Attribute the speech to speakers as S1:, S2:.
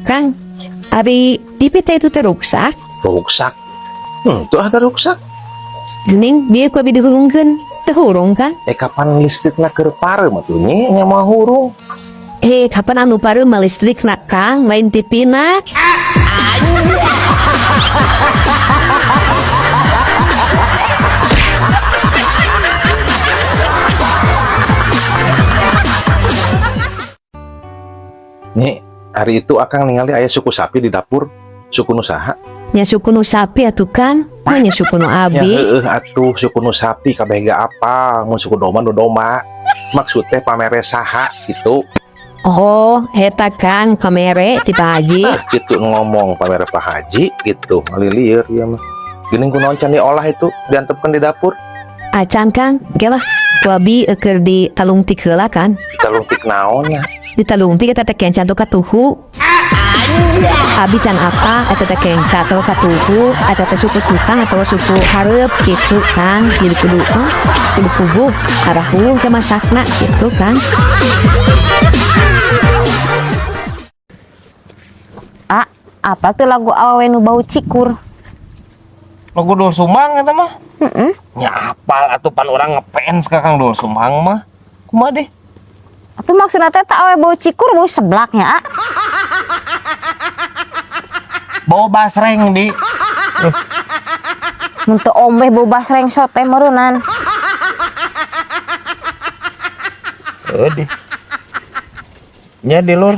S1: Kang, abi TV teh itu teruksak.
S2: Ruksak. Tuh ada ruksak.
S1: Gening bieu ku abi dihurungkeun. Teu hurung kan?
S2: Eh kapan listrikna keur pareum atuh nya nya moal hurung.
S1: Eh, kapan anu pareum mah listrikna Kang, lain TV na.
S2: Nih, hari itu akang ningali aya suku sapi di dapur, suku nu saha?
S1: Nya suku nu sapi atuh kan, mah nya suku nu
S2: Ya
S1: abi.
S2: heueuh atuh suku nu sapi kabeh ge apa, mun suku domba nu domba. Maksud teh pamere saha gitu.
S1: Oh, eta Kang pamere ti Pak Haji.
S2: Ah, gitu ngomong pamere Pak Haji gitu, ngalilieur ieu mah. Geuning kunaon can diolah itu diantepkeun di dapur.
S1: Acan Kang, ge lah. Ku abi keur ditalungtik heula kan.
S2: Ditalungtik naon nya?
S1: Ditalungtik eta teh kenca atau katuhu. Abi can apa eta teh kenca atau katuhu, eta teh suku tukang atau suku hareup gitu Kang. Jadi kudu kudu puguh arahung ke masakna gitu kan.
S3: Ah, apa tuh lagu awewe nu bau cikur?
S4: Lagu Doel Sumbang eta mah.
S3: Heeh.
S4: Nya apal atuh pan urang ngefans ka Kang Doel Sumbang mah. Kumaha deh?
S3: Atuh maksudna teh tah awewe bau cikur bau seblaknya, ah.
S4: Bau basreng di.
S3: Mun teu ombeh bau basreng sote meureunnan.
S4: Heuh deh. Nya di lur.